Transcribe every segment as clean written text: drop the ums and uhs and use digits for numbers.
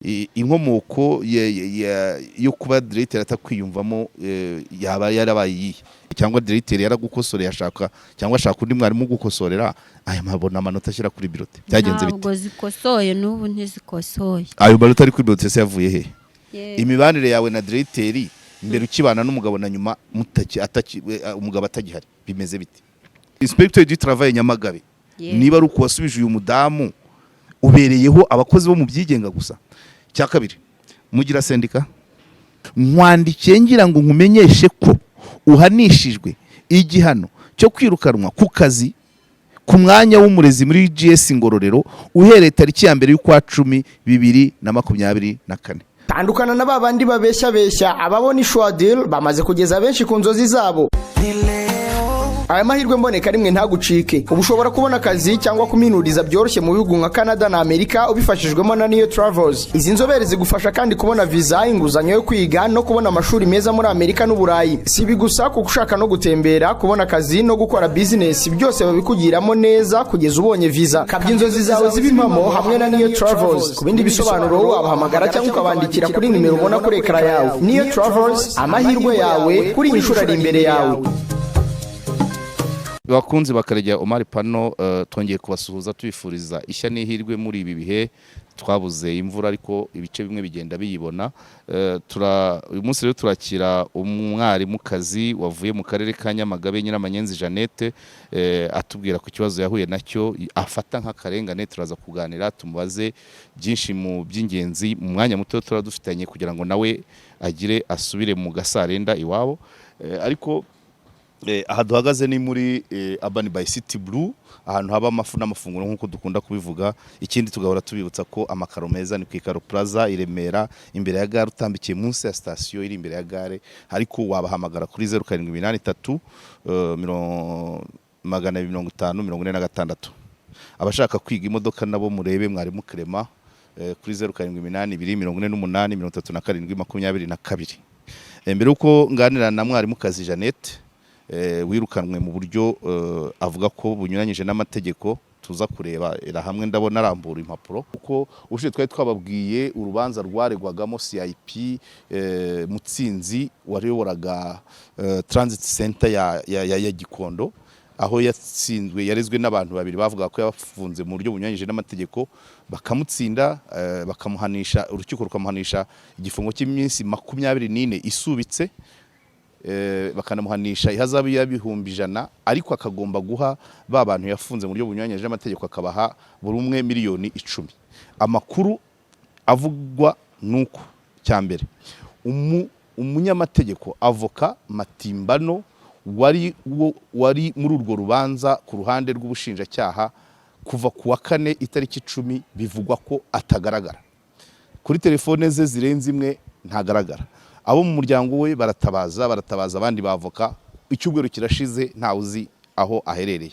Inkomoko yo kuba diregiteri atakwiyumvamo yaba yarabaye iyihe? Cyangwa diregiteri yaragukosoreye ashaka, cyangwa ashaka undi mwarimu ugukosorera, aya mabona amanota ashyira kuri bulletin, byagenze bite? Ntabwo zikosoye, n'ubu ntizikosoye. Ayo manota ari kuri bulletin se yavuye he? Yewe. Imibanire yawe na diregiteri mbere ukibana n'umugabo na nyuma umugabo atagihari bimeze bite? Inspecteur du travail Nyamagabe, niba ari uko wasubije uyu mudamu, ubereyeho abakozi bo mu byigenga gusa. Cya kabiri, mugira sendika. Nkwandikiye ngira ngo nkumenyeshe ko uhanishijwe igihano cyo kwirukanwa ku kazi ku mwanya w'umurezi muri GS Ngororero uhereye tariki ya 1 y'ukwa 10 2024. Tandukana na ba bandi babeshya beshya. Ababona ishwadil bamaze kugeza benshi ku nzozi zabo. Aya mahirwe mboneka rimwe, ntagucike. Ubu ushobora kubona akazi cyangwa kuminuriza byoroshye mu bihugu nka Canada na Amerika ubifashijwemo na Niyo Travels. Izi nzobere zigufasha kandi kubona viza, inguzanyo yo kwiga no kubona amashuri meza muri Amerika n'Uburayi. Si ibi gusa, kuko ushaka no gutembera, kubona akazi no gukora bizinesi, byose babikugiramo neza kugeza ubonye viza. Kabya inzozi zawe ziba impamo hamwe na Niyo Travels. Ku bindi bisobanuro wabahamagara cyangwa ukabandikira kuri nimero ubona kuri ekara yawe. Niyo Travels, amahirwe yawe kuri iyi nshuro ari imbere yawe. Bakunzi bakaregera Omar Pano, twongeye kubasuhuza tubifuriza ishya n'ihirwe muri ibi bihe twabuze imvura, ariko ibice bimwe bigenda biyibona. Uyu munsi rero turakira umwarimukazi wavuye mu karere ka Nyamagabe, Nyiramanyenzi Jeannette, atubwira ku kibazo yahuye nacyo afata nk'akarengane. Turaza kuganira, tumubaze byinshi mu by'ingenzi mu mwanya muto tuba dufitanye kugira ngo nawe agire asubire mu gasarenda iwabo. Ariko aha duhagaze ni muri Urban by City Blue, ahantu haba amafu n'amafunguro nk'uko dukunda kubivuga. Ikindi tugahora tubibutsa ko amakaro meza ni ku Ikaro Plaza i Remera, imbere ya gare, utambikiye munsi ya sitasiyo iri imbere ya gare. Ariko wabahamagara kuri 0783 250 46. Abashaka kwiga imodoka nabo murebe mwarimu Clement kuri 0782 48 37 22. Mbere yuko nganira na mwarimukazi Jeannette wirukanwe mu buryo avuga ko bunyuranyije n'amategeko, tuza kureba era hamwe, ndabona arambura impapuro, kuko ubushize twari twababwiye urubanza rwaregwagamo CIP Mutsinzi wayoboraga transit center ya Gikondo, aho yatsinzwe, yarezwe n'abantu babiri bavuga ko yabafunze mu buryo bunyuranyije n'amategeko, bakamutsinda, bakamuhanisha, urukiko rukamuhanisha igifungo cy'iminsi 24 isubitse, bakanamuhanisha ihazabu y'100,000, ariko akagomba guha ba bantu yafunze mu buryo bunyuranyije n'amategeko, akabaha buri umwe miliyoni 10. Amakuru avugwa nuko cyambere umunyamategeko avoka Matimbano wari muri urwo rubanza ku ruhande rw'ubushinjacyaha, kuva ku wa kane itariki 10 bivugwa ko atagaragara kuri telefone ze zirenze imwe, ntagaragara. Abo mu muryango we baratabaza, baratabaza abandi bavoka, icyumweru kirashize ntawe uzi aho aherereye.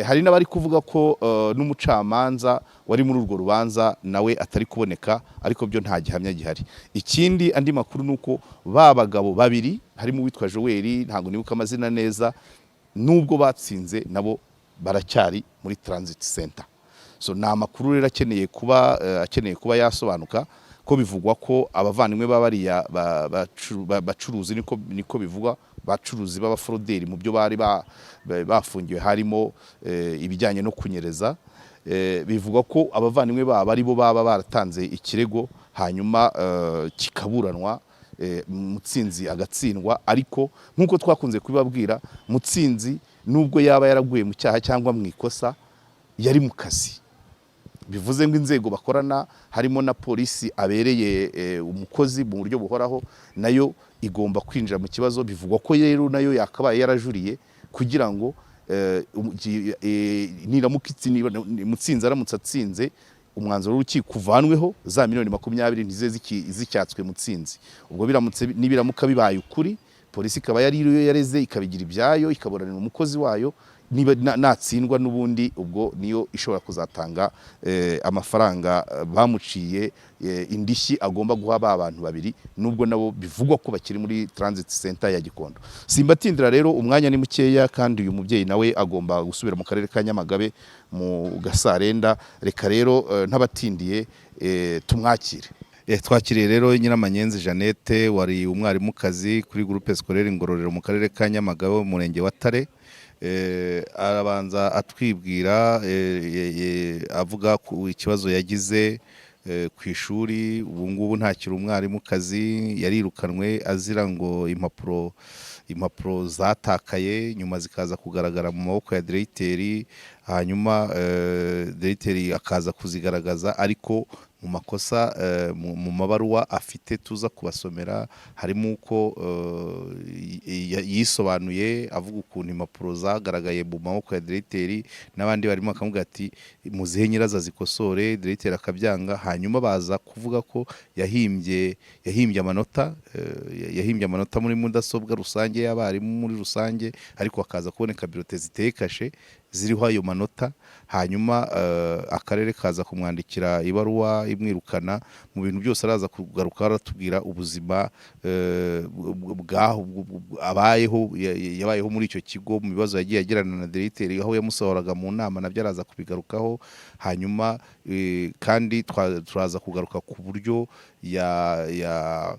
Hari n'abari kuvuga ko n'umucamanza wari muri urwo rubanza nawe atari kuboneka, ariko byo nta gihamya gihari. Ikindi, andi makuru ni uko ba bagabo babiri, harimo uwitwa Joel, ntabwo nibuka amazina neza, nubwo batsinze nabo baracyari muri transit center. So ni amakuru rero akeneye kuba yasobanuka, ko bivugwa ko abavandimwe ba bariya bacuruzi, niko bivugwa, bacuruzi b'abaforoderi, mu byo bari bafungiwe harimo ibijyanye no kunyereza. Bivugwa ko abavandimwe babo ari bo baba baratanze ikirego, hanyuma kikaburanwa, Mutsinzi agatsindwa. Ariko nk'uko twakunze kubibabwira, Mutsinzi nubwo yaba yaraguye mu cyaha cyangwa mu ikosa, yari mu kazi, bivuze ngo inzego bakorana, harimo na polisi abereye umukozi mu buryo buhoraho, nayo igomba kwinjira mu kibazo. Bivugwa ko rero nayo yakabaye yarajuriye kugira ngo niramuka Mutsinzi aramutse atsinze, umwanzuro w'urukiko uvanweho, za miliyoni 20 ntizibe zicyatswe Mutsinzi. Ubwo biramutse, nibiramuka bibaye ukuri, polisi ikaba yari iyo yareze, ikabigira ibyayo, ikaburanira umukozi wayo. Niba natsindwa n'ubundi, ubwo niyo ishobora kuzatanga amafaranga bamuciye, indishyi agomba guha ba bantu babiri, nubwo nabo bivugwa ko bakiri muri transit center ya Gikondo. Simbatindira rero, umwanya ni mukeya, kandi uyu mubyeyi nawe agomba gusubira mu karere ka Nyamagabe mu Gasarenda. Reka rero ntabatindiye, tumwakire. Twakiriye rero Nyiramanyenzi Jeannette, wari umwarimukazi kuri Groupe Scolaire Ngororero mu karere ka Nyamagabe, mu murenge wa Tare. Arabanza atwibwira, avuga ku ikibazo yagize ku ishuri. Ubu ngubu ntakiri umwarimukazi, yarirukanwe azira ngo impapuro zatakaye, nyuma zikaza kugaragara mu maboko ya diregiteri, hanyuma diregiteri akaza kuzigaragaza ariko mu makosa. Mu mabaruwa afite tuza kubasomera harimo uko yisobanuye avuga ukuntu impapuro zagaragaye mu maboko ya diregiteri, n'abandi barimo bakamubwira ati muzihe nyirazo zikosore, diregiteri akabyanga. Hanyuma baza kuvuga ko yahimbye amanota muri mudasobwa rusange y'abarimu muri rusange, ariko hakaza kuboneka bulletin ziteye kashe ziriho ayo manota. Hanyuma akarere kaza kumwandikira ibaruwa imwirukana. Mu bintu byose araza kugaruka aratubwira ubuzima bwaho abayeho, yabayeho muri icyo kigo, mu bibazo yagiye agirana na diregiteri, aho yamusohoraga mu nama, nabyo araza kubigarukaho. Hanyuma kandi turaza kugaruka ku buryo ya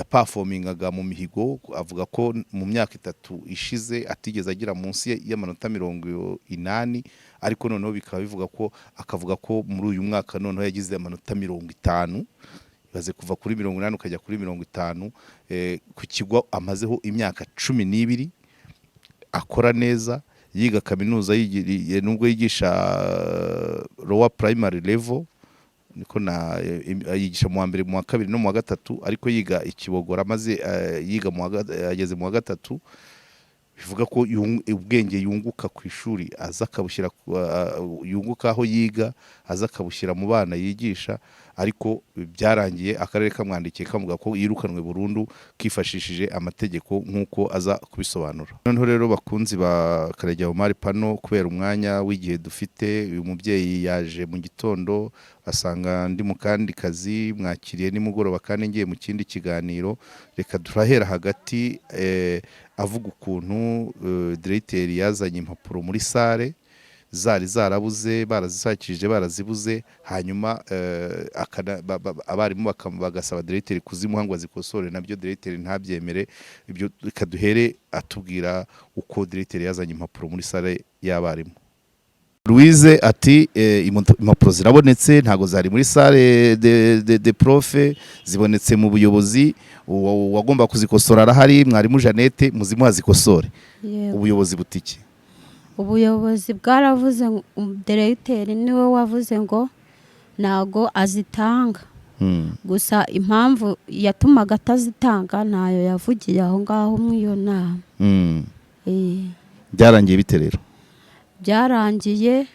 performingaga mu mihigo. Avuga ko mu myaka 3 ishize atigeze agira munsi y'amanota 80, ariko noneho bikaba bivuga ko, akavuga ko muri uyu mwaka noneho yagize amanota 50. Ibaze kuva kuri 80 ukajya kuri 50, ku kigo amazeho imyaka 12 akora neza, yiga kaminuza, nubwo yigisha lower primary level, niko na yigisha mu wa mbere, mu wa kabiri no mu wa gatatu, ariko yiga ikibogora maze yiga mu wa ageze mu wa gatatu. Bivuga ko ubwenge yunguka ku ishuri aza akabushyira yunguka aho yiga, aza akabushyira mu bana yigisha. Ariko byarangiye akarere kamwandikiye kamuga ko yirukanwe burundu kifashishije amategeko, nk'uko aza kubisobanura. Noneho rero, bakunzi ba Karegeya Omar Pano, kubera umwanya w'igihe dufite, uyu mubyeyi yaje mu gitondo asanga ndi mu kandi kazi, mwakiriye nimugoroba kandi ngiye mu kindi kiganiro. Reka turahera hagati, avuga ukuntu diregiteri yazanye impapuro muri salle zari zarabuze, barazisakije barazibuze, hanyuma abarimu bagasaba diregiteri kuzimuha ngo azikosore, nabyo diregiteri ntabyemere. Ibyo reka duhere atubwira uko diregiteri yazanye impapuro muri salle y'abarimu. Louise ati impapuro zirabonetse, ntago zari muri salle de prof, zibonetse mu buyobozi, uwagomba kuzikosora arahari, mwarimu Jeannette, muzimuha zikosore. Yego. Ubuyobozi butiki? Ubuyobozi bwaravuze diregiteri niwe wavuze ngo ntago azitanga. Gusa impamvu yatumaga atazitanga ntayo yavugiye aho ngaho muri iyo nama. Byarangiye bite rero? Byarangiye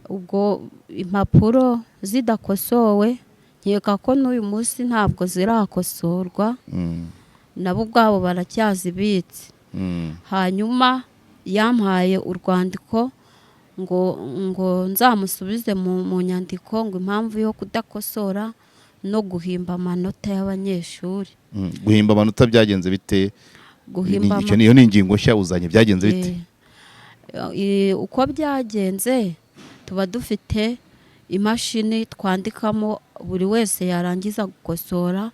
ubwo impapuro zidakosowe, nkeka ko n'uyu munsi ntabwo zirakosorwa. Nabo ubwabo baracyazibitse. Hanyuma yampaye urwandiko ngo nzamusubize mu nyandiko ngo impamvu yo kudakosora no guhimba amanota y'abanyeshuri. Guhimba amanota byagenze bite? Guhimba Icyo niyo ni ingingo nshya uzanye. Byagenze bite? Uko byagenze, tuba dufite imashini twandikamo, buri wese yarangiza gukosora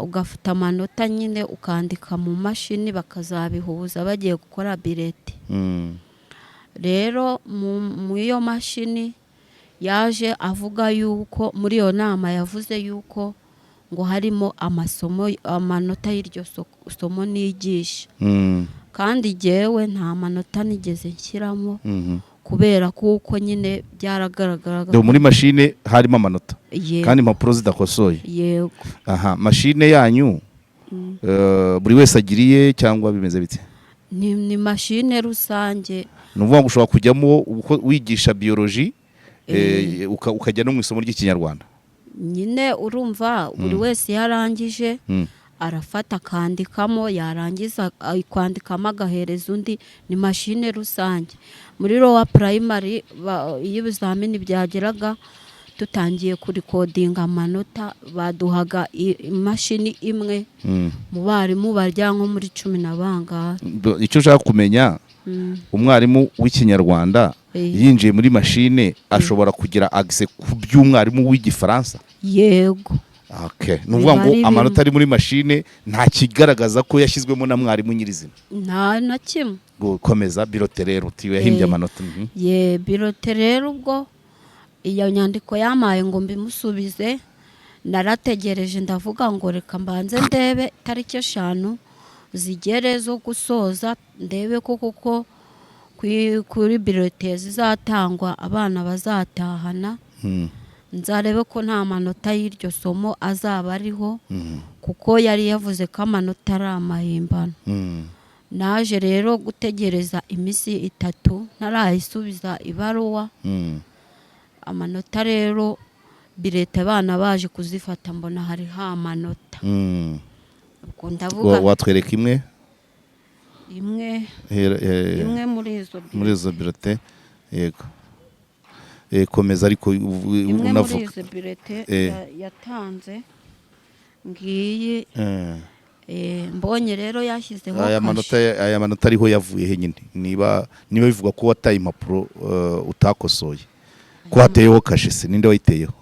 ugafata amanota nyine ukandika mu mashini, bakazabihuza bagiye gukora bulletin. Rero mu iyo mashini yaje avuga yuko muri iyo nama yavuze yuko ngo harimo amasomo, amanota y'iryo somo nigisha. Kandi jyewe nta manota nigeze nshyiramo, kubera kuko nyine byaragaragaraga. Dore muri mashine harimo amanota Yego. kandi impapuro zidakosoye? Yego. Aha mashine yanyu, buri wese agiriye cyangwa bimeze bite? Ni mashine rusange. Ni ukuvuga ngo ushobora kujyamo uko wigisha biologie, ukajya no mu isomo ry'Ikinyarwanda? Nyine urumva buri wese iyo arangije Arafata akandikamo, yarangiza kwandikamo agahereza undi. Ni mashine rusange. Muri lower primary, iyo ibizamini byageraga tutangiye kurikodinga amanota, baduhaga imashini imwe mu barimu barya nko muri cumi na bangahe. Icyo ushaka kumenya, umwarimu w'Ikinyarwanda yinjiye muri mashine, ashobora kugira access ku by'umwarimu w'Igifaransa? Yego. Okay. Ni ukuvuga Biba ngo ari amanota ari muri mashine nta kigaragaza ko yashyizwemo na mwarimu nyirizina? Nta na kimwe. Gukomeza bulletin rero, uti yahimbye amanota. Ye, bulletin rero, ubwo iyo nyandiko yamaye ngo mbimusubize, narategereje, ndavuga ngo reka mbanze ndebe tariki 5 zigere zo gusoza, ndebe ko koko kuri bulletin zizatangwa abana bazatahana, nzarebe ko nta manota y'iryo somo azaba ariho, kuko yari yavuze ko amanota ari amahimbano. Naje rero gutegereza iminsi 3 ntarayisubiza ibaruwa. Amanota rero, bulletin abana baje kuzifata, mbona hariho amanota. Ubwo ndavuga Watwereka imwe? Imwe? Imwe muri izo. Muri izo bulletin, yego. Komeza ariko Imwe muri unavuga. izo bulletin yatanze ngiyi. Mbonye rero yashyizeho Aya kashe. manota, aya manota ariho yavuye he nyine, niba bivuga ko wataye impapuro utakosoye, ko hateyeho kashe se, ninde wayiteyeho?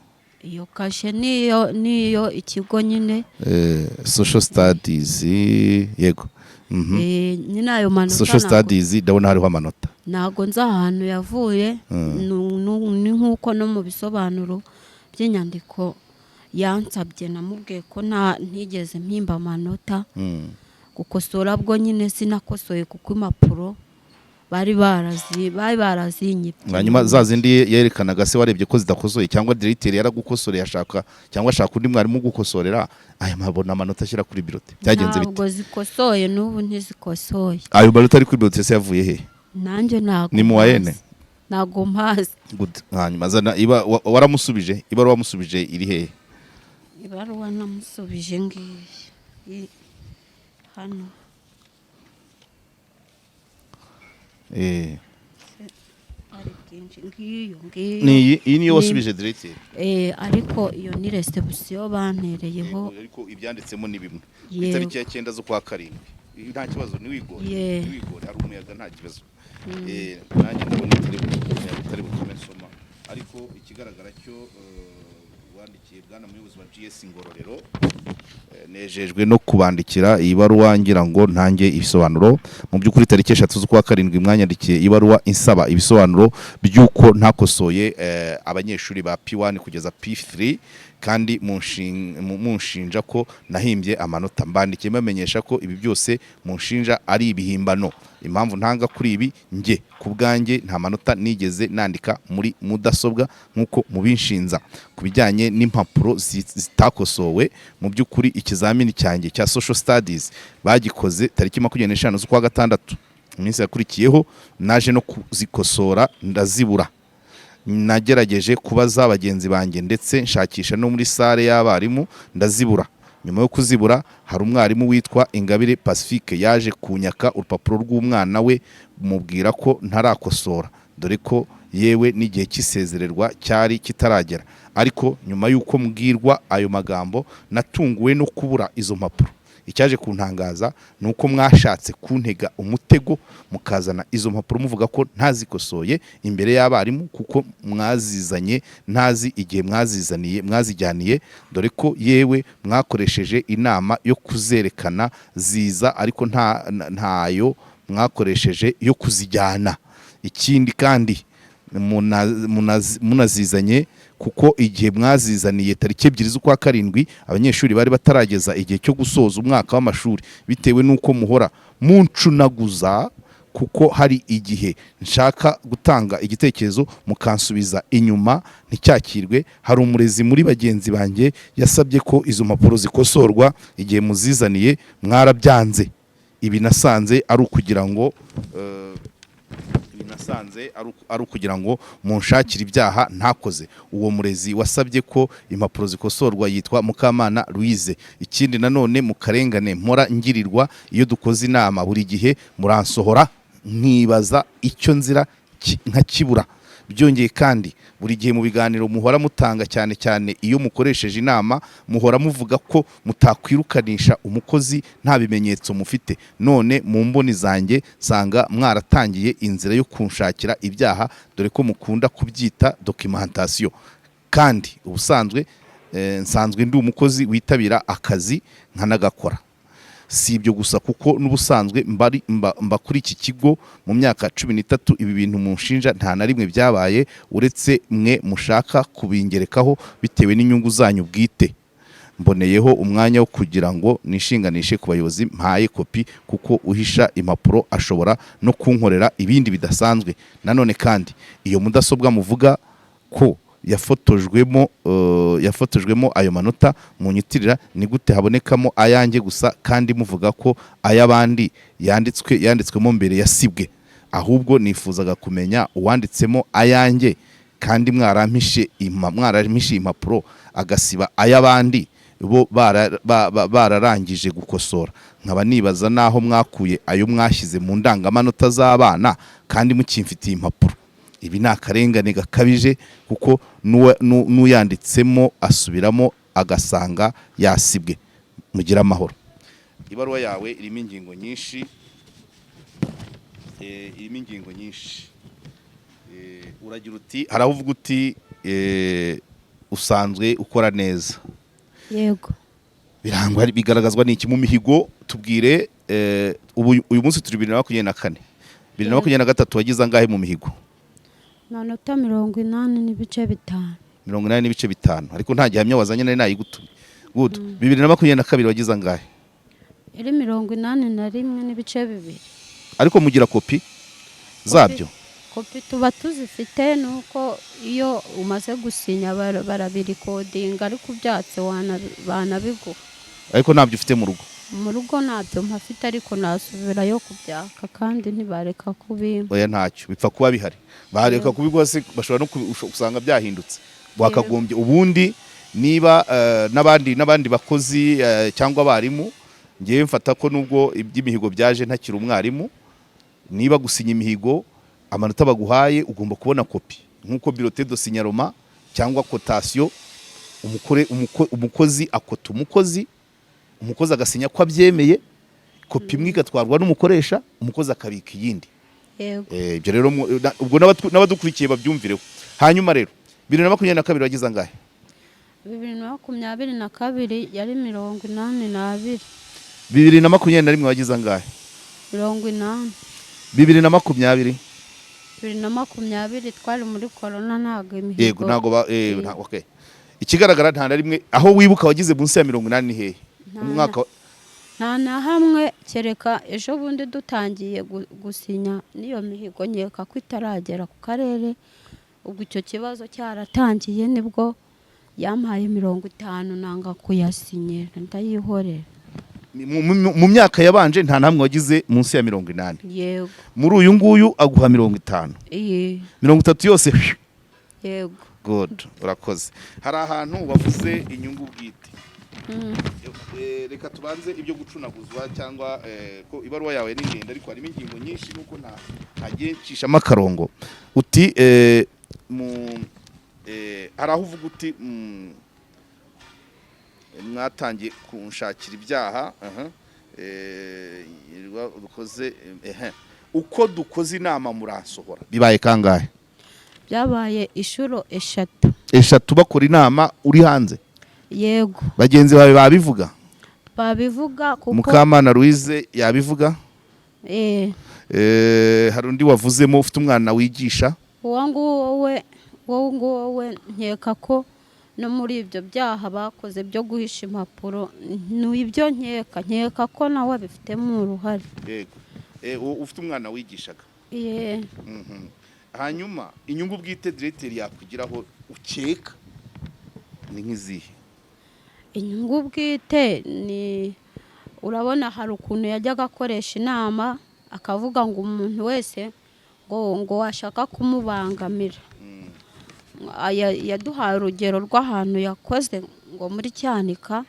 Iyo kashe niyo ikigo nyine. Social studies, yego. Nyine ayo manota Social studies, ndabona hariho amanota. Ntabwo nzi ahantu yavuye. Ni nk'uko no mu bisobanuro by'inyandiko yansabye namubwiye ko nta ntigeze mpimba amanota. Gukosora bwo nyine sinakosoye, kuko impapuro bari barazinyibye. Hanyuma za zindi yerekanaga se, warebye ko zidakosoye, cyangwa diregiteri yaragukosoreye ashaka, cyangwa ashaka undi mwarimu ugukosorera, aya mabona amanota ashyira kuri bulletin, byagenze bite? Ntabwo zikosoye, n'ubu ntizikosoye. Ayo manota ari kuri bulletin se yavuye he? Nanjye ntabwo Ni mu wa mpazi. Ene? Ntabwo mpazi. Good. Hanyuma zana iba waramusubije, ibaruwa wamusubije iri hehe? Ibaruwa namusubije ngiyi. Hano. Ari byinshi, ngiyo ngiyo. Ni iyi, iyi niyo wasubije diregiteri? Ariko iyo ni réception bantereyeho. Yego, ariko ibyanditsemo ni bimwe, ku itariki ya 9 z'ukwa 7. Nta kibazo, ntiwigore. Ntiwigore, hari umuyaga, nta kibazo. Nanjye ndabona umuyaga utari butume nsoma, ariko ikigaragara cyo wandikiye bwana muyobozi wa GS Ngororero: "Nejejwe no kubandikira iyi baruwa ngira ngo ntange ibisobanuro. Mu by'ukuri tariki 3 z'ukwa 7 mwanyandikiye ibaruwa insaba ibisobanuro by'uko ntakosoye abanyeshuri ba P1 kugeza P3, kandi munshinja ko nahimbye amanota. Mbandikiye mbamenyesha ko ibi byose munshinja ari ibihimbano. Impamvu ntanga kuri ibi, njye ku bwanjye nta manota nigeze nandika muri mudasobwa nk'uko mubinshinza. Ku bijyanye n'impapuro zitakosowe, mu by'ukuri ikizamini cyanjye cya social studies bagikoze tariki 25 z'ukwa 6. Iminsi yakurikiyeho naje no kuzikosora ndazibura. Nagerageje kubaza bagenzi banjye, ndetse nshakisha no muri salle y'abarimu ndazibura. Nyuma yo kuzibura, hari umwarimu witwa Ingabire Pacifique yaje kunyaka urupapuro rw'umwana we, mubwira ko ntarakosora, dore ko yewe n'igihe cy'isezererwa cyari kitaragera. Ariko nyuma y'uko mbwirwa ayo magambo, natunguwe no kubura izo mpapuro. Icyaje kuntangaza ni uko mwashatse kuntega umutego, mukazana izo mpapuro muvuga ko ntazikosoye imbere y'abarimu, kuko mwazizanye ntazi igihe mwazizaniye, mwazijyaniye, dore ko yewe mwakoresheje inama yo kuzerekana ziza, ariko ntayo mwakoresheje yo kuzijyana. Ikindi kandi munazizanye, kuko igihe mwazizaniye tariki 2 z'ukwa 7 abanyeshuri bari batarageza igihe cyo gusoza umwaka w'amashuri. Bitewe n'uko muhora muncunaguza, kuko hari igihe nshaka gutanga igitekerezo mukansubiza inyuma nticyakirwe, hari umurezi muri bagenzi banjye yasabye ko izo mpapuro zikosorwa, igihe muzizaniye mwarabyanze. Ibi nasanze ari ukugira ngo ibi Nasanze ari ukugira ngo munshakire ibyaha ntakoze. Uwo murezi wasabye ko impapuro zikosorwa yitwa Mukamana Louise. Ikindi nanone, mu karengane mpora ngirirwa, iyo dukoze inama buri gihe muransohora, nkibaza icyo nzira nkakibura. Byongeye kandi, buri gihe mu biganiro muhora mutanga, cyane cyane iyo mukoresheje inama, muhora muvuga ko mutakwirukanisha umukozi nta bimenyetso mufite. None mu mboni zanjye nsanga mwaratangiye inzira yo kunshakira ibyaha, dore ko mukunda kubyita documentation, kandi ubusanzwe nsanzwe ndi umukozi witabira akazi nkanagakora. Si ibyo gusa, kuko n'ubusanzwe mba kuri iki kigo mu myaka 13, ibi bintu munshinja nta na rimwe byabaye, uretse mwe mushaka kubingerekaho bitewe n'inyungu zanyu bwite. Mboneyeho umwanya wo kugira ngo nishinganishe ku bayobozi mpaye kopi, kuko uhisha impapuro ashobora no kunkorera ibindi bidasanzwe. Nanone kandi, iyo mudasobwa muvuga ko yafotojwemo ayo manota munyitirira, ni gute habonekamo ayanjye gusa kandi muvuga ko ay'abandi yanditswemo mbere yasibwe? Ahubwo nifuzaga kumenya uwanditsemo ayanjye kandi mwarampishe impapuro, agasiba ay'abandi bo bararangije gukosora. Nkaba nibaza n'aho mwakuye ayo mwashyize mu ndangamanota z'abana kandi mukimfitiye impapuro. Ibi ni akarengane gakabije, kuko n'uyanditsemo asubiramo agasanga yasibwe. Mugire amahoro. Ibaruwa yawe irimo ingingo nyinshi, irimo ingingo nyinshi. Uragira uti, hari aho uvuga uti usanzwe ukora neza. Yego. Birangwa, bigaragazwa n'iki mu mihigo? Tubwire, ubu uyu munsi turi 2024, 2023 wagize angahe mu mihigo? Amanota 80.5. 80.5, ariko nta gihamya wazanye, nari nayigutumye. Good. 2022 wagize angahe? Iri 81.2. Ariko mugira kopi zabyo? Kopi tuba tuzifite, nuko iyo umaze gusinya barabirikodinga, ariko ubyatse banabiguha. Ariko ntabyo ufite mu rugo? Mu rugo ntabyo mpafite, ariko nasubirayo kubyaka kandi ntibareka kubimpa. Oya, ntacyo bipfa kuba bihari. Bareka kubiguha se, bashobora no usanga byahindutse. Wakagombye ubundi niba n'abandi bakozi cyangwa abarimu, ngewe mfata ko nubwo iby'imihigo byaje ntakiri umwarimu, niba gusinya imihigo amanota baguhaye ugomba kubona kopi, nk'uko bulletin de signalement cyangwa cotation, umukozi akota umukozi, umukozi agasinya ko abyemeye, kopi imwe igatwarwa n'umukoresha, umukozi akabika iyindi. Yego. Ibyo rero ubwo n'abadukurikiye babyumvireho. Hanyuma rero, 2022 wagize angahe? 2022 yari 82. 2021 wagize angahe? 80. 2020? 2020 twari muri korona, ntabwo imihigo. Yego, ntabwo ba okay. Ikigaragara, nta na rimwe aho wibuka wagize munsi ya 80 ni hehe? Nta. Umwaka Nta na hamwe, kereka ejo bundi dutangiye gusinya n'iyo mihigo, nkeka ko itaragera ku karere. Ubwo icyo kibazo cyaratangiye, nibwo yampaye 50 nanga kuyasinyira, ndayihorera. Mu myaka yabanje nta namwe wagize munsi ya 80? Yego. Muri uyu nguyu aguha 50? Iye. 30 yose? Yego. Good, urakoze. Hari ahantu wavuze inyungu bwite. Reka tubanze ibyo gucunaguzwa cyangwa ko ibaruwa yawe ni ndende, ariko harimo ingingo nyinshi, nuko ntagiye ncishamo akarongo. Uti hari aho uvuga uti mwatangiye kunshakira ibyaha, aha, dukoze uko dukoze inama muransohora. Bibaye kangahe? Byabaye inshuro 3. Eshatu bakora inama uri hanze? Yego. Bagenzi bawe babivuga? Babivuga kuko Mukamana Louise yabivuga? Eh. Hari undi wavuzemo ufite umwana wigisha? Uwo nguwo we nkeka ko no muri ibyo byaha bakoze byo guhisha impapuro, ni ibyo nkeka ko nawe abifitemo uruhare. Yego, ufite umwana wigishaga? Ye. Hanyuma inyungu bwite diregiteri yakugiraho ukeka ni nk'izihe? Inyungu bwite ni, urabona hari ukuntu yajyaga akoresha inama akavuga ngo umuntu wese ngo ngo washaka kumubangamira. Yaduhaye urugero rw'ahantu yakoze ngo muri Cyanika,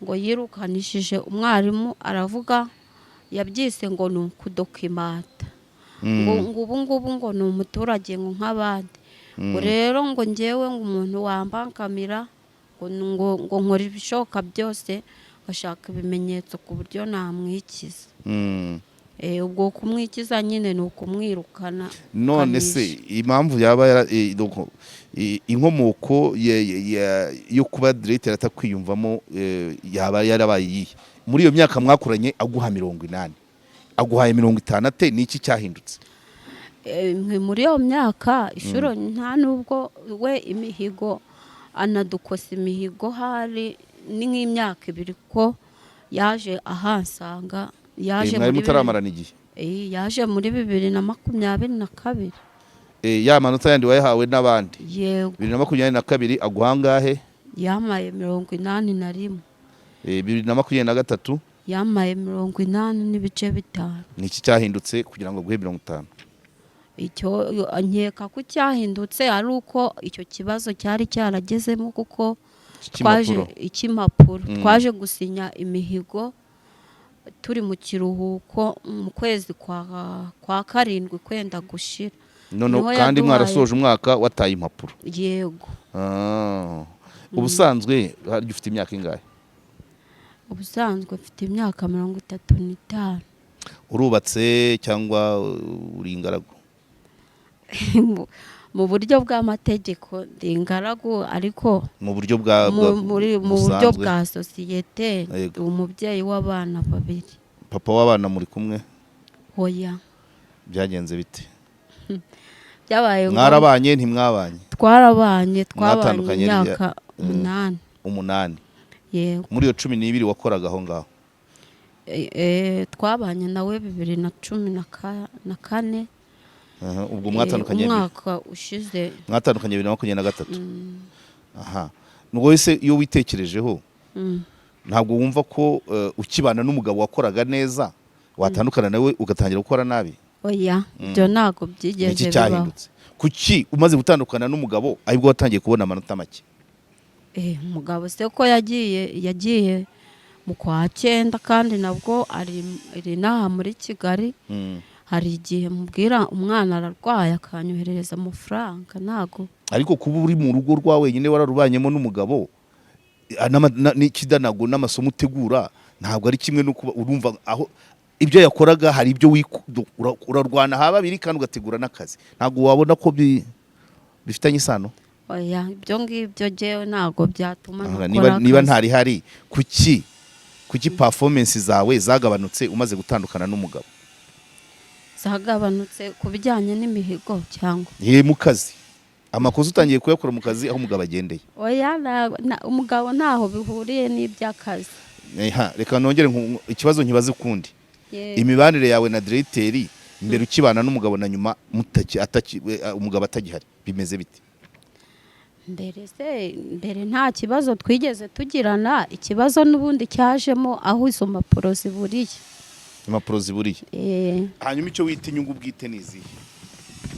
ngo yirukanishije umwarimu, aravuga yabyise ngo ni ukudokimata, ngo ubu ngubu ngo ni umuturage ngo nk'abandi, ngo rero ngo ngewe ngo umuntu wambangamira ngo nkora ibishoboka byose ngashaka ibimenyetso ku buryo namwikiza. Ubwo kumwikiza nyine ni ukumwirukana. None se impamvu yaba inkomoko yo kuba diregiteri atakwiyumvamo yaba yarabaye iyihe? Muri iyo myaka mwakoranye aguha 80, aguhaye 50 ate? Ni iki cyahindutse? Muri iyo myaka inshuro nta nubwo we imihigo anadukosa imihigo, hari ni nk'imyaka 2 ko yaje ahansanga. Yaje Mwari mutaramarana igihe. Yaje muri 2022. Ya manota yandi wayahawe n'abandi? Yego. 2022 aguha angahe? Yamaye 81. 2023? Yamaye 80.5. Ni iki cyahindutse kugira ngo aguhe 50? Icyo nkeka ko cyahindutse ari uko icyo kibazo cyari cyaragezemo, kuko twaje icy'impapuro, twaje gusinya imihigo turi mu kiruhuko mu kwezi kwa karindwi kwenda gushira. None kandi mwarasoje umwaka wataye impapuro? Yego. Ubusanzwe ufite imyaka ingahe? Ubusanzwe mfite imyaka 35. Urubatse cyangwa uri ingaragu? Mu buryo bw'amategeko ndi ingaragu, ariko mu buryo bwa mu buryo bwa sosiyete umubyeyi w'abana 2. Papa w'abana muri kumwe? Oya. Byagenze bite? Byabaye mwarabanye ntimwabanye? Twarabanye, twabanye imyaka 8. 8? Yego. Muri iyo 12 wakoraga aho ngaho? Twabanye nawe 2014. Ubwo mwatandukanye umwaka ushize? Mwatandukanye 2023. Aha. Nubwo wese iyo witekerejeho ntabwo wumva ko ukibana n'umugabo wakoraga neza watandukana nawe ugatangira gukora nabi? Oya, ibyo ntabwo byigeze bibaho. Kuki umaze gutandukana n'umugabo aribwo watangiye kubona amanota make? Umugabo se ko yagiye mu kwa 9, kandi nabwo ari inaha muri Kigali. Hari igihe mubwira umwana ararwaye akanyoherereza amafaranga, ntago. Ariko kuba uri mu rugo rwa wenyine wararubanyemo n'umugabo n'ikidanago n'amasomo utegura ntabwo ari kimwe no kuba urumva aho ibyo yakoraga hari ibyo urarwana ha babiri kandi ugategura n'akazi, ntabwo wabona ko bifitanye isano? Oya, ibyo ngibyo jewe ntabwo byatuma nakora. Niba ntari hari, kuki performance zawe zagabanutse umaze gutandukana n'umugabo? Zagabanutse ku bijyanye n'imihigo cyangwa mu kazi? Amakosa utangiye kuyakora mu kazi aho umugabo agendeye? Oya, umugabo ntaho bihuriye n'iby'akazi. Reka nongere ikibazo nkibaze ukundi. Imibanire yawe na diregiteri mbere ukibana n'umugabo na nyuma umugabo atagihari bimeze bite? Mbere nta kibazo twigeze tugirana, ikibazo n'ubundi cyajemo aho izo mpapuro ziburiye. Impapuro ziburiye. Hanyuma icyo wita inyungu bwite ni izihe?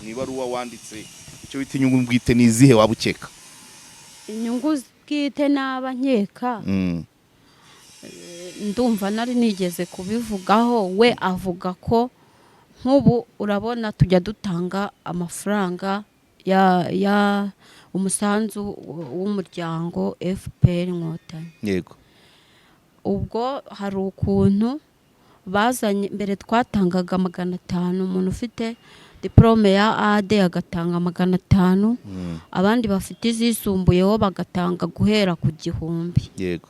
Mu ibaruwa wanditse icyo wita inyungu bwite ni izihe waba ukeka? Inyungu bwite naba nkeka, ndumva nari nigeze kubivugaho. We avuga ko nk'ubu urabona tujya dutanga amafaranga ya umusanzu w'umuryango FPR Inkotanyi. Yego. Ubwo hari ukuntu bazanye, mbere twatangaga 500, umuntu ufite diplome ya AD agatanga 500, abandi bafite izisumbuyeho bagatanga guhera ku 1000. Yego.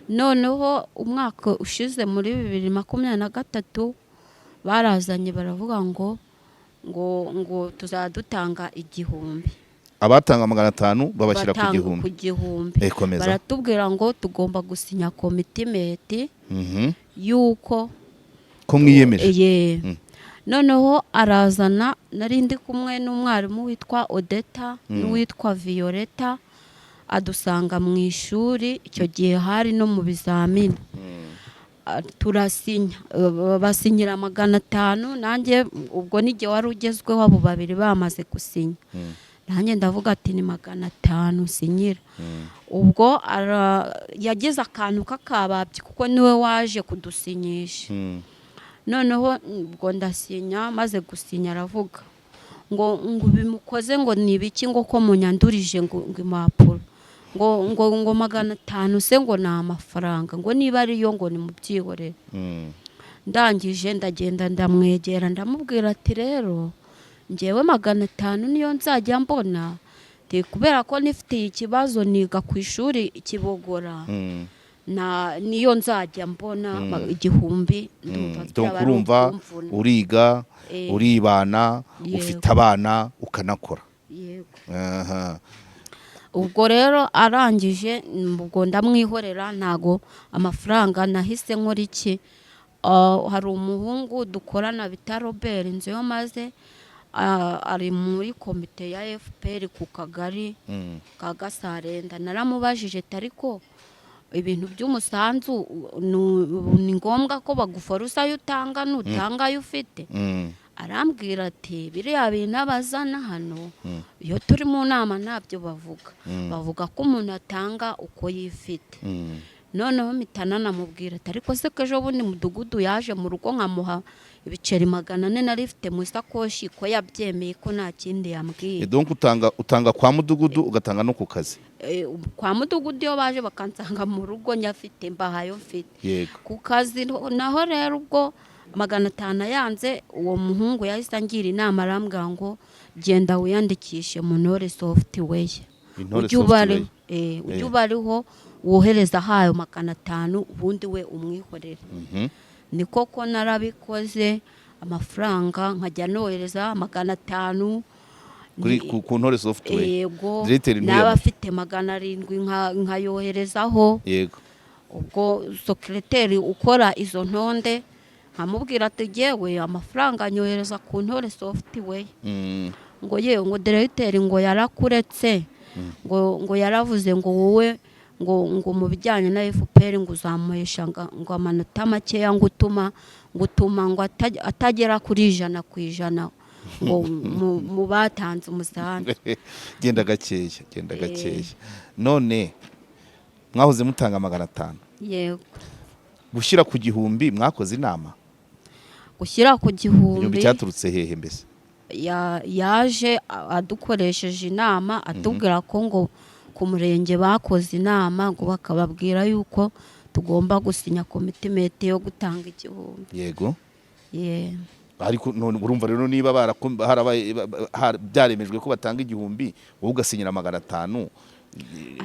Noneho umwaka ushize muri 2023 barazanye baravuga ngo ngo tuzadutanga 1000. Abatanga 500 babashyira ku 1000. Baratubwira ngo tugomba gusinya commitment yuko ko mwiyemeje. Noneho arazana, nari ndi kumwe n'umwarimu witwa Odeta n'uwitwa Violeta, adusanga mu ishuri icyo gihe hari no mu bizamini. Turasinya, basinyira 500. Nanjye ubwo n'igihe wari ugezweho, abo babiri bamaze gusinya, nanjye ndavuga ati ni 500 sinyira. Ubwo yagize akantu k'akababyi kuko niwe waje kudusinyisha. Noneho ubwo ndasinya, maze gusinya aravuga ngo bimukoze, ngo ni ibiki, ngo ko munyandurije, ngo impapuro, ngo 500 se ngo ni amafaranga, ngo niba ariyo ngo nimubyihorere. Ndangije ndagenda ndamwegera, ndamubwira ati rero ngewe 500 niyo nzajya mbona. Ndi kubera ko nifitiye ikibazo, niga ku ishuri Kibogora, na niyo nzajya mbona 1000 ndumva Donc byaba ari urumva ukumvuna. Uriga, uribana, Yego. ufite abana, ukanakora. Yego. Aha. Ubwo rero arangije, ubwo ndamwihorera, ntago amafaranga nahise nkora iki. Hari umuhungu dukorana bita Robert inzu yo maze ari muri komite ya FPR ku kagari ka Gasarenda. Naramubajije ati ariko ibintu by'umusanzu ni ngombwa ko baguforosa ayo utanga, nutanga ayo ufite? Arambwira ati biriya bintu abazana hano iyo turi mu nama ntabyo bavuga, bavuga ko umuntu atanga uko yifite. Noneho mpita nanamubwira ati ariko se ko ejo bundi mudugudu yaje mu rugo nkamuha ibiceri 400 nari mfite mu isakoshi, ko yabyemeye, ko nta kindi yambwiye? Donc utanga kwa mudugudu, ugatanga no ku kazi? Kwa mudugudu iyo baje bakansanga mu rugo nyafite, mbahayo mfite. Ku kazi naho rero ubwo 500 yanze, uwo muhungu yahise angira inama, arambwira ngo genda wiyandikishe mu Ntore Software. Intore Ujye uba Software. Ujye uba ariho wohereza hayo 500, ubundi we umwihorere. Ni koko narabikoze, amafaranga nkajya nohereza 500. Kuri ku Ntore Software? Yego. Directeur Naba ntuyamye. afite 700 nkayoherezaho. Ubwo secrétaire ukora izo ntonde nkamubwira ati yewe amafaranga nyohereza ku Ntore Software. Ngo yewe, ngo directeur ngo yarakuretse, ngo yaravuze ngo wowe ngo mu bijyanye na FPR ngo uzamuhesha ngo amanota makeya, ngo utuma ngo atagera kuri 100% ngo mu batanze umusanzu. Genda gakeya, genda gakeya. None mwahoze mutanga 500? Yego. Gushyira ku 1000 mwakoze inama? Gushyira ku 1000 1000 cyaturutse hehe mbese? Yaje adukoresheje inama, atubwira ko ngo ku murenge bakoze inama, ngo bakababwira yuko tugomba gusinya commitment yo gutanga 1000. Yeah. Ariko none urumva rero niba harabaye byaremejwe ko batanga 1000, wowe ugasinyira 500?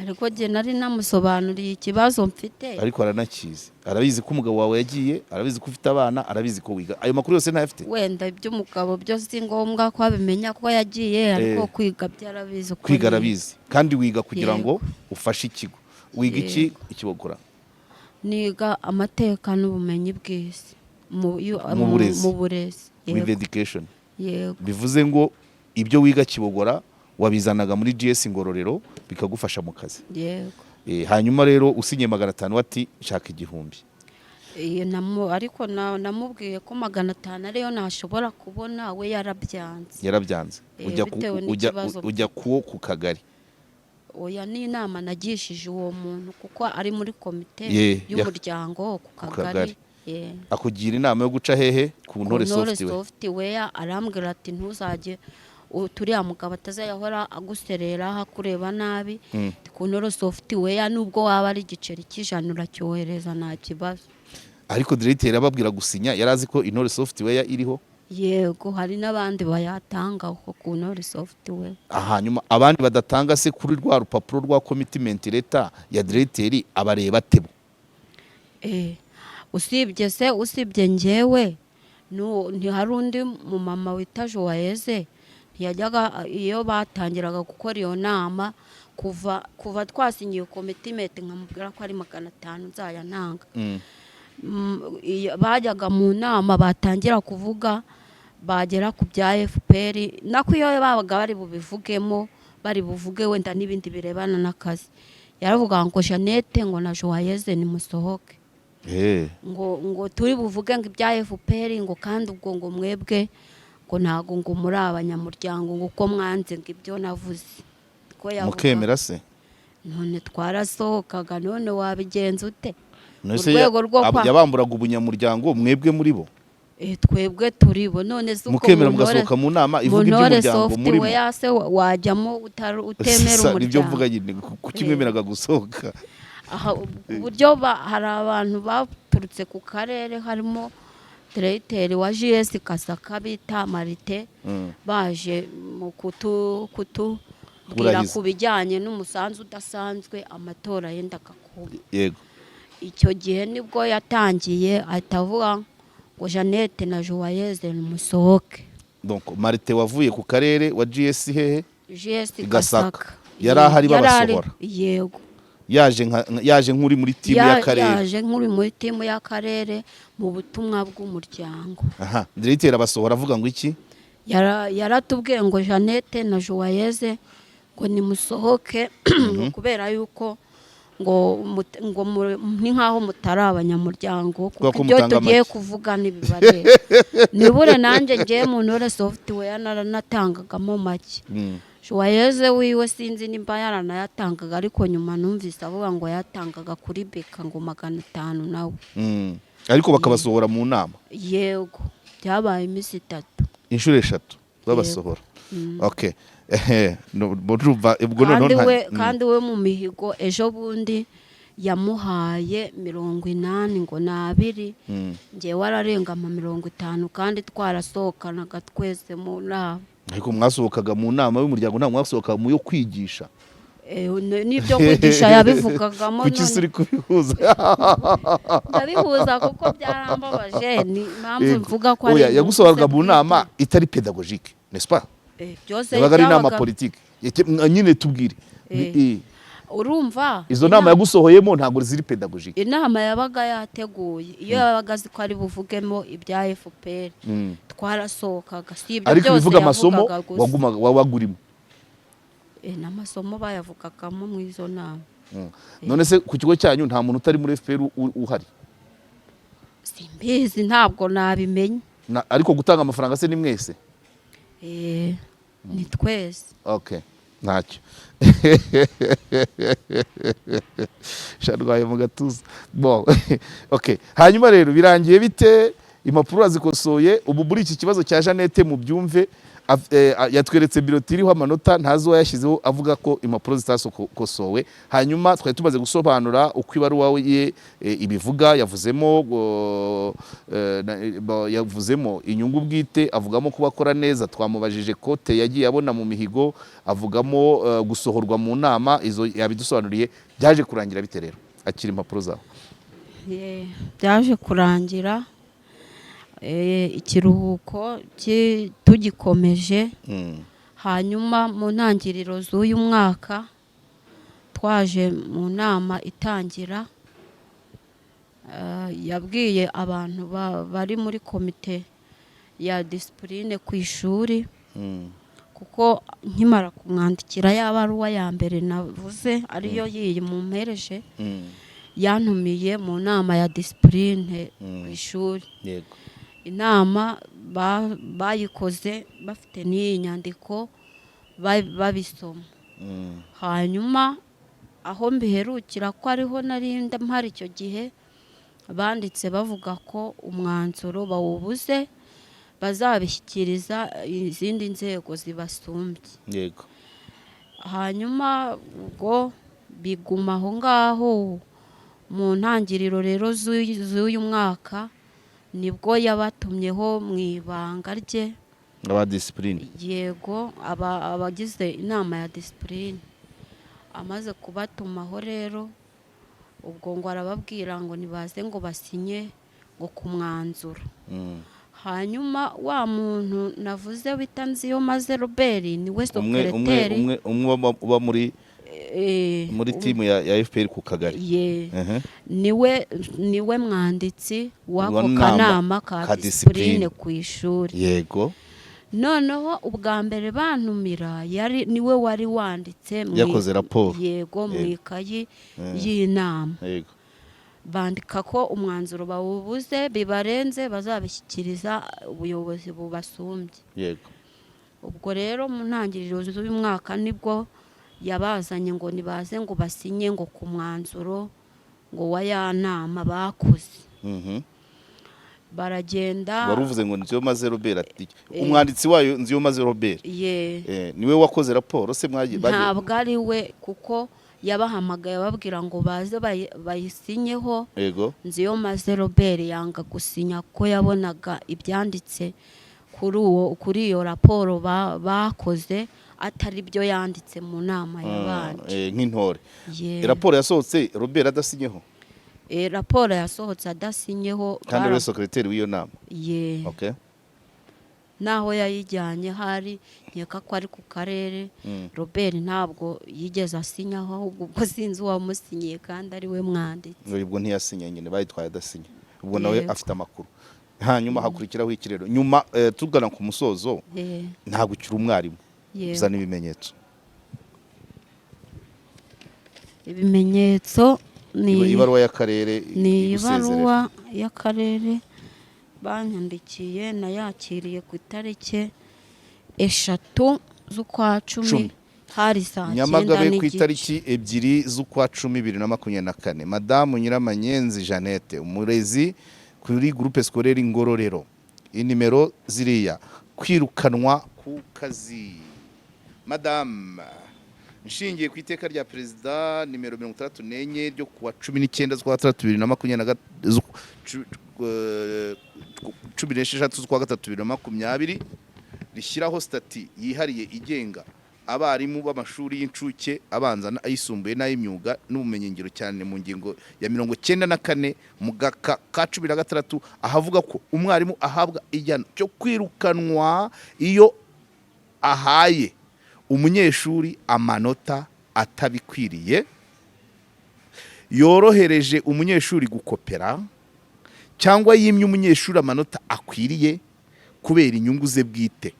Ariko jye nari namusobanuriye ikibazo mfite. Ariko aranakizi, arabizi ko umugabo wawe yagiye, arabizi ko ufite abana, arabizi ko wiga, ayo makuru yose ntayafite? Wenda iby'umugabo byo si ngombwa ko abimenya ko yagiye, ariko kwiga byarabizi uko Kwiga niga. arabizi. Kandi wiga kugira ngo ufashe ikigo. Wiga iki Ikibogora? Niga amateka n'ubumenyi bw'isi Mu burezi. Mu burezi. With Yego. education. Yego. Bivuze ngo ibyo wiga Kibogora wabizanaga muri GS Ngororero bikagufasha mu kazi? Yego. Hanyuma rero usinye 500, ati shaka 1000. Ariko namubwiye ko 500 ariyo ntashobora kubona, we yarabyanze. Yarabyanze. Ujya Bitewe n'ikibazo. Ujya kuwo ku kagari? Oya, ni inama nagishije uwo muntu kuko ari muri komite y'umuryango ku kagari. kagari. Akugira inama yo guca hehe? Ku Ntore Ku Ntore Software. Software. Arambwira ati ntuzajye turiya mugabo atazayahora aguserera akureba nabi. Ku Ntore Software nubwo waba ari igiceri cy'100 uracyohereza, nta kibazo. Ariko directeur ababwira gusinya yari azi ko Intore Software iriho? Yego, hari n'abandi bayatanga aho ku Ntore Software. Hanyuma abandi badatanga se kuri rwa rupapuro rwa commitment letter ya directeur abareba atebo? Usibye se, usibye njyewe, ntihari undi mumama wita Joyeze ntiyajyaga iyo batangiraga gukora iyo nama, kuva twasinyiye commitment nkamubwira ko ari 500 nzaya ntanga. Bajyaga mu nama, batangira kuvuga bagera ku bya FPR, nako iyo babaga bari bubivugemo, bari buvuge wenda n'ibindi birebana n'akazi, yaravuga ngo Jeannette ngo na Joyeze nimusohoke. Ngo turi buvuge ngo ibya FPR, ngo kandi ubwo ngo mwebwe ngo ntago ngo muri abanyamuryango, ngo uko mwanze ngo ibyo navuze ko yavuga. Mukemera se? None twarasohokaga, none wabigenza ute? None Mu se rwego rwo yabamburaga ubunyamuryango mwebwe muri bo? Twebwe turi bo, none se uko Mukemera mu ntore- mugasohoka mu nama mu ivuga ntore iby'umuryango murimo? software se wajyamo utemera Sasa, nibyo umuryango? mvuga nyine, kuki mwemeraga gusohoka? Aha, uburyo hari abantu baturutse ku karere, harimo diregiteri wa GS Gasaka bita Marite, baje mu kutubwira Kuburahiza. ku bijyanye n'umusanzu udasanzwe amatora yendaga kuba. Icyo gihe nibwo yatangiye, ahita avuga ngo Jeannette na Joyeuse nimusohoke. Donc Marite wavuye ku karere wa GS hehe? GS Gasaka. Gasaka. Yari ahari Yari ahari, babasohora? Yego. Yaje nk'uri muri timu y'akarere? Yaje nk'uri muri timu y'akarere mu butumwa bw'umuryango. Aha, diregiteri abasohora avuga ngo iki? Yaratubwiye ngo Jeannette na Joyeuse ngo nimusohoke, ngo kubera yuko ngo ni nk'aho mutari abanyamuryango kuko Kubera ko ibyo mutanga tugiye make. kuvuga ntibibareba. Nibure nanjye ngiye mu ntore software naranatangagamo make. Joyeuse wiwe sinzi nimba yaranayatangaga, ariko nyuma numvise avuga ngo yatangaga kuri beka ngo 500 nawe. Ariko bakabasohora mu nama? Yego, byabaye iminsi 3. Inshuro eshatu babasohora. Okay. Ehe, no, ndumva ubwo noneho Kandi we kandi we mu mihigo ejo bundi yamuhaye 80 ngo ni abiri, ngewe ararenga ama 50 kandi twarasohokanaga twese mu nama. Ariko mwasohokaga mu nama y'umuryango, ntabwo mwasohokaga mu yo kwigisha. N'ibyo kwigisha yabivugagamo. Kuki se None uri kubihuza? Ndabihuza kuko byarambabaje, ni impamvu mvuga ko ari Oya, inyungu yagusohoraga ze mu nama bwite. itari pédagogique, n'est-ce pas? Byose Yabaga ari inama politique. Nyine tubwire. Urumva Izo nama yagusohoyemo ntabwo ziri pédagogique. Inama yabaga yateguye, iyo yabaga azi ko ari buvugemo ibya FPR, twarasohokaga. Si ibyo Ariko byose ibivuga amasomo yavugaga gusa. Wagumaga, wabaga urimo? N'amasomo bayavugagamo mu izo nama. None se ku kigo cyanyu nta muntu utari muri FPR uhari? Simbizi, ntabwo nabimenya. Ariko gutanga amafaranga se ni mwese? Ni twese. Okay, ntacyo sharwaye mu gatuza. Bon, okay, hanyuma rero birangiye bite? Impapuro urazikosoye. Ubu muri iki kibazo cya Jeannette, mubyumve, yatweretse bulletin iriho amanota ntazi uwayashyizeho, avuga ko impapuro zitakosowe. Hanyuma twari tumaze gusobanura uko ibaruwa ye ibivuga. Yavuzemo yavuzemo inyungu bwite, avugamo kuba akora neza, twamubajije kote yagiye abona mu mihigo, avugamo gusohorwa mu nama. Izo yabidusobanuriye. Byaje kurangira bite rero? Akira impapuro zawe. Byaje kurangira ikiruhuko tugikomeje. Hanyuma mu ntangiriro z'uyu mwaka twaje mu nama itangira, yabwiye abantu bari muri komite ya discipline ku ishuri, kuko nkimara kumwandikira ya baruwa ya mbere navuze ariyo yiyi mumpereje, yantumiye mu nama ya discipline ku ishuri. Inama bayikoze bafite n'iyi nyandiko babisoma. Hanyuma aho mbiherukira, ko ariho nari mpari icyo gihe, banditse bavuga ko umwanzuro bawubuze, bazabishyikiriza izindi nzego zibasumbye. Hanyuma ubwo biguma aho ngaho. Mu ntangiriro rero z'uyu mwaka nibwo yabatumyeho mu ibanga rye. Aba discipline? Yego, abagize inama ya discipline. Amaze kubatumaho rero, ubwo ngo arababwira ngo nibaze ngo basinye ngo ku mwanzuro. Hanyuma wa muntu navuze bita Nziyomaze Robert niwe Umwe umwe secrétaire. Umwe uba muri muri timu ya FPR ku kagari. Ye. Niwe mwanditsi w'ako Wa nama kanama ka ka discipline discipline. ku ishuri. Noneho ubwa mbere bantumira yari niwe wari wanditse Yakoze raporo. Yego, mu ikayi y'inama. Bandika ko umwanzuro bawubuze, bibarenze, bazabishyikiriza ubuyobozi bubasumbye. Ubwo rero mu ntangiriro z'uyu mwaka nibwo yabazanye ngo nibaze ngo basinye ngo ku mwanzuro ngo wa ya nama bakoze. Baragenda. Wari uvuze ngo Nziyomaze Robert, ati umwanditsi wayo Nziyomaze Robert. Ye. Niwe wakoze raporo se mwagiye Ntabwo ari we, kuko yabahamagaye ababwira ngo baze bayisinyeho. Nziyomaze Robert yanga gusinya ko yabonaga ibyanditse kuri iyo raporo bakoze atari byo yanditse mu nama yabanje. Nk'intore. Ye. Raporo yasohotse Robert adasinyeho? Raporo yasohotse adasinyeho. Kandi ariwe secrétaire w'iyo nama? Ye. Naho yayijyanye hari, nkeka ko ari ku karere. Robert ntabwo yigeze asinyaho, ahubwo ubwo sinzi uwamusinyiye kandi ari we mwanditsi. Ngo ubwo ntiyasinye nyine, bayitwaye adasinye, ubwo nawe Yego. afite amakuru. Hanyuma hakurikiraho iki rero nyuma, tugana ku musozo? Ntabwo ukiri umwarimu. Yego. Uzana ibimenyetso. Ibimenyetso ni Ibaruwa y'akarere ni igusezerera. Ibaruwa y'akarere banyandikiye, nayakiriye ku itariki 3 z'ukwa 10, 10. hari saa 9 Nyamagabe, ku n'igice. itariki 2 z'ukwa 10 2024, Madamu Nyiramanyenzi Jeannette, umurezi kuri Groupe Scolaire Ngororero, inimero ziriya, kwirukanwa ku kazi. Madamu, nshingiye ku iteka rya Perezida nimero 64 ryo kuwa 19 z'ukwa gatandatu bibiri na makumyabiri na 16 z'ukwa gatatu 2020, rishyiraho sitati yihariye igenga abarimu b'amashuri y'incuke, abanza n'ayisumbuye n'ay'imyuga n'ubumenyingiro, cyane mu ngingo ya 94 mu gaka ka 16, ahavuga ko umwarimu ahabwa igihano cyo kwirukanwa iyo ahaye umunyeshuri amanota atabikwiriye, yorohereje umunyeshuri gukopera, cyangwa yimye umunyeshuri amanota akwiriye kubera inyungu ze bwite.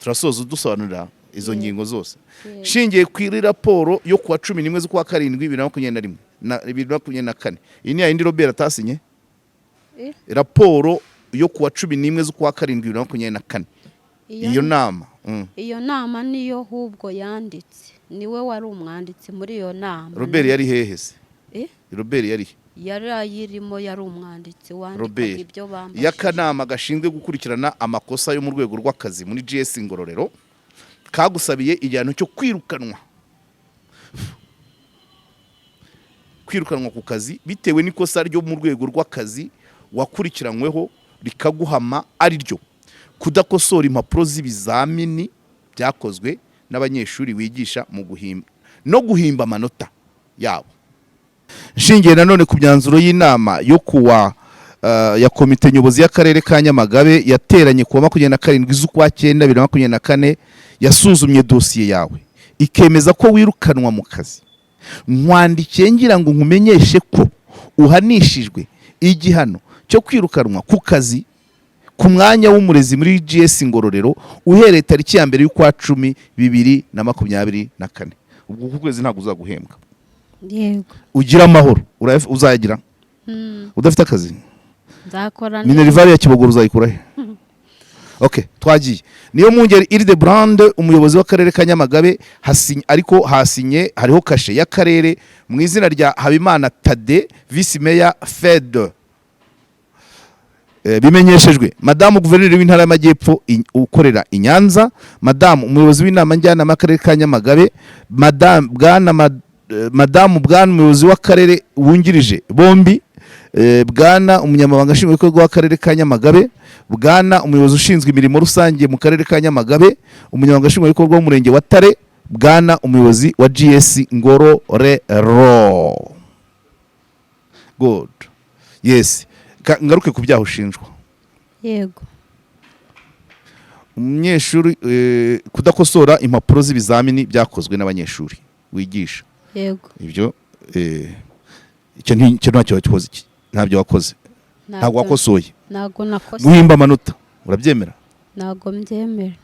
Turasoza udusobanurira izo ngingo zose. Shingiye kuri raporo yo kuwa 11 z'ukwa karindwi 2021 na 2024, iyi ni yindi Robert atasinye. Raporo yo kuwa 11 z'ukwa karindwi 2024, iyo nama. Iyo nama niyo ahubwo yanditse, niwe wari umwanditsi muri iyo nama. Robert yari hehe se? Eh? Robert yari he? Yari ayirimo, yari umwanditsi wandikaga Robert ibyo bambajije. Y'akanama gashinzwe gukurikirana amakosa yo mu rwego rw'akazi muri GS Ngororero kagusabiye igihano cyo kwirukanwa ku kazi bitewe n'ikosa ryo mu rwego rw'akazi wakurikiranyweho rikaguhama, ari ryo kudakosora impapuro z'ibizamini byakozwe n'abanyeshuri wigisha mu guhimba no guhimba amanota yabo. Nshingiye nanone ku myanzuro y'inama yo kuwa ya komite nyobozi y'akarere ka Nyamagabe yateranye kuwa 27 z'ukwa cyenda 2024, yasuzumye dosiye yawe ikemeza ko wirukanwa mu kazi, nkwandikiye ngira ngo nkumenyeshe ko uhanishijwe igihano cyo kwirukanwa ku kazi ku mwanya w'umurezi muri GS Ngororero uhereye tariki ya 1 y'ukwa 10 2024. Ubwo uku kwezi ntabwo uzaguhembwa. Yego. Ugira amahoro. Uzayagira udafite akazi? Nzakora. Minerval ya Kibogora uzayikura he? Okay, twagiye. Niyo Mungeri Iride Brand, umuyobozi w'akarere ka Nyamagabe, hasinye, ariko hasinye hariho kashe y'akarere mu izina rya Habimana Tade, vice mayor Fed. Bimenyeshejwe Madamu Guverineri w'Intara y'Amajyepfo ukorera i Nyanza, Madamu umuyobozi w'inama njyanama y'akarere ka Nyamagabe, Madamu bwana Madamu bwana umuyobozi w'akarere wungirije bombi, bwana umunyamabanga nshingwabikorwa w'akarere ka Nyamagabe, bwana umuyobozi ushinzwe imirimo rusange mu karere ka Nyamagabe, umunyamabanga nshingwabikorwa w'umurenge wa Tare, bwana umuyobozi wa GS Ngororero. Good, yes. Ngaruke ku byaha ushinjwa. Yego. Umunyeshuri, kudakosora impapuro z'ibizamini byakozwe n'abanyeshuri wigisha. Yego. Ibyo icyo ntacyo wakoze, ntabyo wakoze, ntabwo wakosoye. Ntabwo nakosoye. Guhimba amanota urabyemera? Ntabwo mbyemera.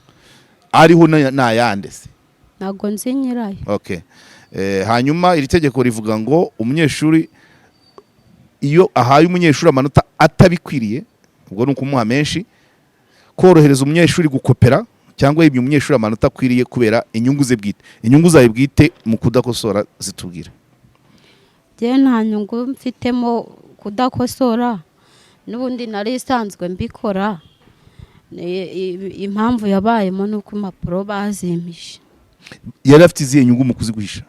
Ariho n'ayande se? Ntabwo nzi nyirayo. Okay. Hanyuma iri tegeko rivuga ngo umunyeshuri, iyo ahaye umunyeshuri amanota atabikwiriye, ubwo ni ukumuha menshi, korohereza umunyeshuri gukopera, cyangwa yibye umunyeshuri amanota akwiriye kubera inyungu ze bwite. Inyungu zawe bwite mu kudakosora zitubwira. Njyewe nta nyungu mfitemo kudakosora, n'ubundi nari isanzwe mbikora. Impamvu yabayemo ni uko impapuro bazimpishe. Yari afite izihe nyungu mu kuziguhisha?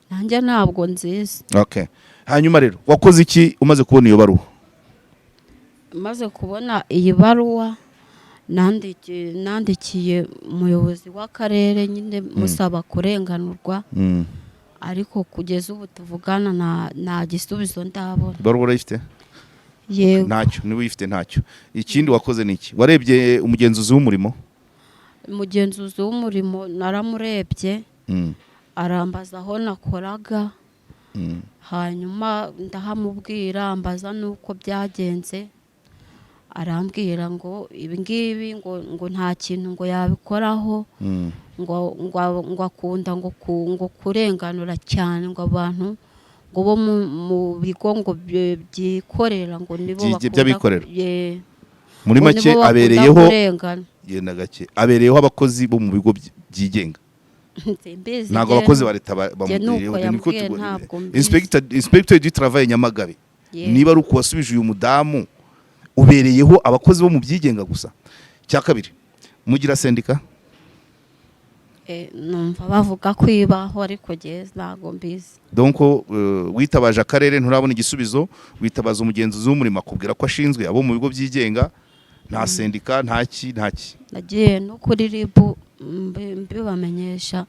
Nanjye ntabwo nzizi. Okay. Hanyuma rero wakoze iki umaze kubona iyo baruwa? Maze kubona iyi baruwa, nandikiye umuyobozi w'akarere nyine musaba kurenganurwa, ariko kugeza ubu tuvugana nta gisubizo ndabona. Ibaruwa urayifite? Yego. Ntacyo, niba uyifite ntacyo. Ikindi wakoze ni iki? Warebye umugenzuzi w'umurimo? Umugenzuzi w'umurimo naramurebye, arambaza aho nakoraga, hanyuma ndahamubwira, ambaza n'uko byagenze, arambwira ngo ibi ngibi ngo nta kintu ngo yabikoraho, ngo akunda ngo kurenganura cyane ngo abantu ngo bo mu bigo ngo byikorera ngo nibo bakunda By'abikorera. Ye. Muri Ngo make nibo bakunda abereyeho kurengana. Yenda gake, abereyeho abakozi bo mu bigo byigenga. Simbizi. Ntabwo abakozi ba leta Njye nuko bamubereyeho. Niko yambwiye, ntabwo mbizi. Inspecteur du travail Nyamagabe, Ye. niba ari uko wasubije uyu mudamu, ubereyeho abakozi bo mu byigenga gusa. Cya kabiri, mugira sendika? Numva bavuga ko ibaho, ariko njye ntabwo mbizi. Donc witabaje akarere, nturabona igisubizo, witabaza umugenzuzi w'umurimo, akubwira ko ashinzwe abo mu bigo byigenga, nta sendika, nta ki, nta ki. Nagiye no kuri RIB mbibamenyesha,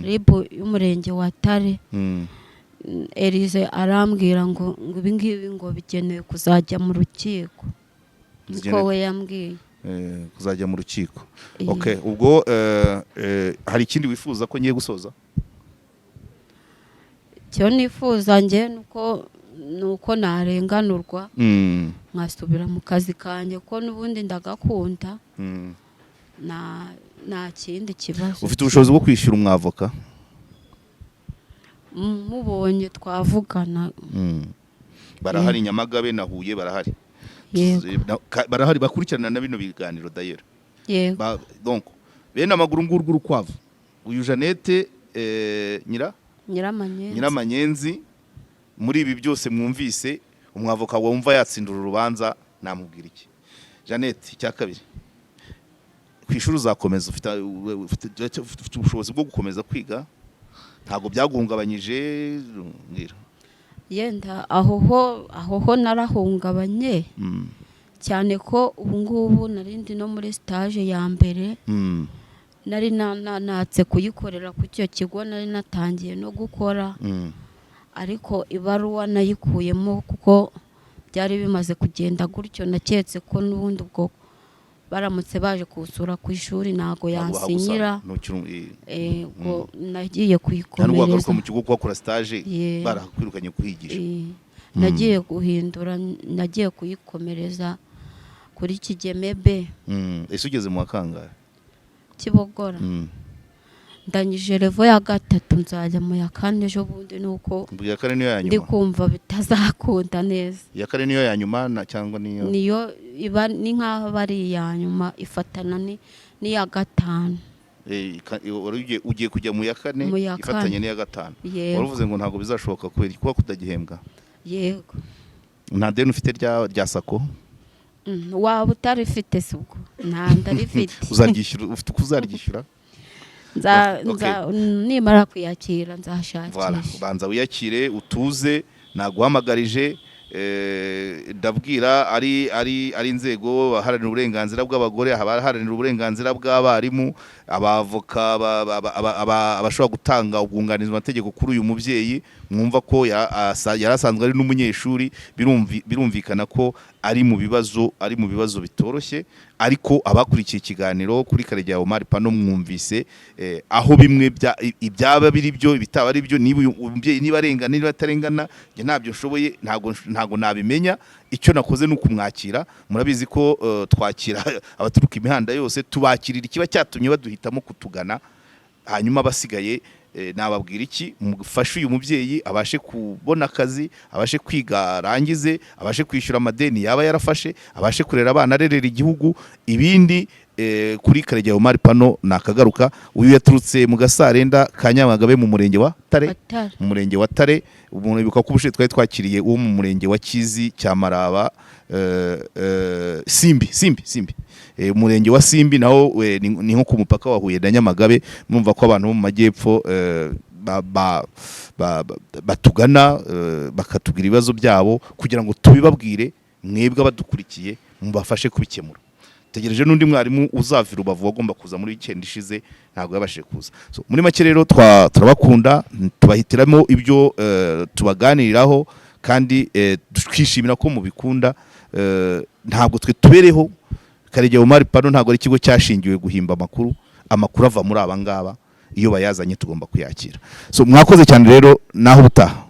RIB y'umurenge wa Tare. Elize arambwira ngo ibi ngibi ngo bigenewe kuzajya mu rukiko, niko we yambwiye. Kuzajya mu rukiko. Iya. Okay, ubwo hari ikindi wifuza ko ngiye gusoza? Icyo nifuza njye nuko narenganurwa, nkasubira mu kazi kanjye, ko n'ubundi ndagakunda. Nta kindi kibazo. Ufite ubushobozi bwo kwishyura umwavoka? Mubonye twavugana. Barahari Nyamagabe na Huye, barahari. Yego. Barahari bakurikirana na bino biganiro dayera. Yego. Donc bene amaguru ngurwo urukwavu, uyu Jeannette nyira Nyiramanyenzi. Nyiramanyenzi, muri ibi byose mwumvise, umwavoka wumva yatsindura urubanza namubwira iki? Jeannette, icya kabiri, ku ishuri uzakomeza? Ufite ubushobozi bwo gukomeza kwiga? Ntabwo byaguhungabanyije? Mbwira. Yenda aho ho narahungabanye, cyane ko ubu ngubu nari ndi no muri stage ya mbere, nari natse kuyikorera ku icyo kigo nari natangiye no gukora, ariko ibaruwa nayikuyemo kuko byari bimaze kugenda gutyo. Naketse ko n'ubundi ubwo baramutse baje kuwusura ku ishuri ntabwo Ntabwo yansinyira. bahagusanga. Ubwo nagiye Nta nubwo wagaruka kuyikomereza. mu kigo kuhakora stage, Yeah. barakwirukanye kuhigisha. Nagiye guhindura, nagiye kuyikomereza kuri Kigeme B. Ese ugeze mu wa kangahe? Kibogora. Ndangije level ya gatatu, nzajya mu ya kane ejo bundi, nuko Ubwo iya kane niyo ya ndi nyuma? kumva bitazakunda neza. Iya kane niyo ya nyuma cyangwa niyo? Niyo iba, ni nk'aho ari iya nyuma, ifatana n'iya gatanu. Wari ugiye kujya mu ya kane? Mu ya Ifatanye kane. n'iya gatanu. Yego. Wari uvuze ngo ntabwo bizashoboka kubera kuba kutagihembwa? Yego. Nta deni ufite rya SACCO? Waba utarifite si ubwo nta ndarifite. Uzaryishyura? Ufite uko uzaryishyura? Nza Okay. Nimara kuyakira Voilà. nzashakisha. Banza wiyakire, utuze. Naguhamagarije, ndabwira ari inzego abaharanira uburenganzira bw'abagore, abaharanira uburenganzira bw'abarimu, abavoka, abashobora gutanga ubwunganizi mu mategeko kuri uyu mubyeyi mwumva ko yari asanzwe ari n'umunyeshuri. Birumvikana ko ari mu bibazo bitoroshye, ariko abakurikiye ikiganiro kuri Karegeya Omar Pano mwumvise aho bimwe ibyaba biri byo, ibitaba ari byo, niba uyu mubyeyi niba arengana, niba atarengana, njye ntabyo nshoboye, ntabwo nabimenya. Icyo nakoze ni ukumwakira. Murabizi ko twakira abaturuka imihanda yose, tubakirira ikiba cyatumye baduhitamo kutugana, hanyuma abasigaye Nababwira iki? Mufashe uyu mubyeyi abashe kubona akazi, abashe kwiga arangize, abashe kwishyura amadeni yaba yarafashe, abashe kurera abana, arerera igihugu. Ibindi kuri Karegeya Omar Pano nakagaruka. Uyu yaturutse mu Gasarenda ka Nyamagabe, mu murenge wa Tare. Atari. Mu murenge wa Tare. Umuntu ibuka ko ubushize twari twakiriye uwo mu murenge wa Kizi cya Maraba, Simbi, Simbi, Simbi. Umurenge wa Simbi naho ni nko ku mupaka wa Huye na Nyamagabe. Murumva ko abantu bo mu majyepfo batugana, bakatubwira ibibazo byabo kugira ngo tubibabwire mwebwe abadukurikiye, mubafashe kubikemura. Tegereje n'undi mwarimu uzava i Rubavu wagomba kuza muri weekend ishize, ntabwo yabashije kuza. So, muri make rero turabakunda, tubahitiramo ibyo tubaganiriraho kandi twishimira ko mubikunda. Ntabwo twe tubereho Karegeya Omar Pano, ntabwo ari ikigo cyashingiwe guhimba amakuru. Amakuru ava muri aba ngaba, iyo bayazanye tugomba kuyakira. So mwakoze cyane rero, naho ubutaha.